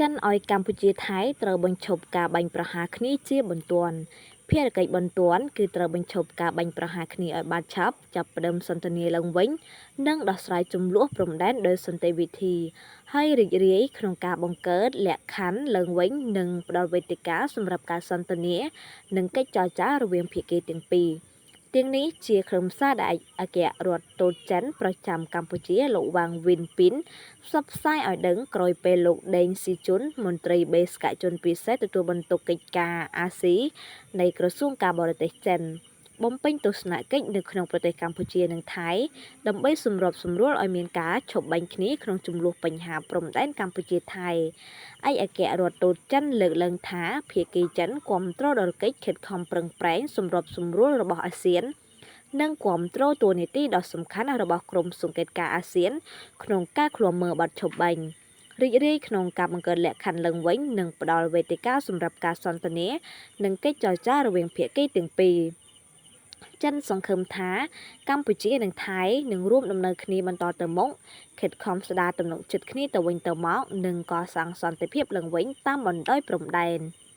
ចិនឲ្យកម្ពុជាថៃត្រូវបញ្ឈប់ការបាញ់ប្រហារគ្នាជាបន្ទាន់ភារកិច្ចបន្ទាន់គឺត្រូវបញ្ឈប់ការបាញ់ប្រហារគ្នាឲ្យបានឆាប់ចាប់ផ្ដើមសន្ទនាឡើងវិញនិងដោះស្រាយជម្លោះព្រំដែនដោយសន្តិវិធីហើយរីករាយក្នុងការបង្កើតលក្ខខណ្ឌឡើងវិញនិងផ្ដល់វេទិកាសម្រាប់ការសន្ទនានិងកិច្ចចរចារវាងភាគីទាំងពីរទាំងនេះជាខ្លឹមសារដែលឯកអគ្គរដ្ឋទូតចិនប្រចាំកម្ពុជាលោកវ៉ាងវិនពីនផ្សព្វផ្សាយឲ្យដឹងក្រោយពេលលោកដេងស៊ីជុនមន្ត្រីបេសកជនពិសេសទទួលបន្ទុកកិច្ចការអាស៊ីនៃក្រសួងការបរទេសចិនបំពេញទស្សនកិច្ចនៅក្នុងប្រទេសកម្ពុជានិងថៃដើម្បីសម្របសម្រួលឲ្យមានការឈប់បាញ់គ្នាក្នុងជម្លោះបញ្ហាព្រំដែនកម្ពុជាថៃឯកអគ្គរដ្ឋទូតចិនលើកឡើងថាភាគីចិនគាំទ្រដល់កិច្ចខិតខំប្រឹងប្រែងសម្របសម្រួលរបស់អាស៊ាននិងគាំទ្រតួនាទីដ៏សំខាន់របស់ក្រុមសង្កេតការណ៍អាស៊ានក្នុងការឃ្លាំមើលបទឈប់បាញ់រីករាយក្នុងការបង្កើតលក្ខខណ្ឌឡើងវិញនិងផ្ដល់វេទិកាសម្រាប់ការសន្ទនានិងកិច្ចចរចារវាងភាគីទាំងពីរចិនសង្ឃឹមថាកម្ពុជានិងថៃនឹងរួមដំណើរគ្នាបន្តទៅមុខខិតខំស្ដារទំនុកចិត្តគ្នាទៅវិញទៅមកនិងកសាងសន្តិភាពឡើងវិញតាមបណ្ដោយព្រំដែន។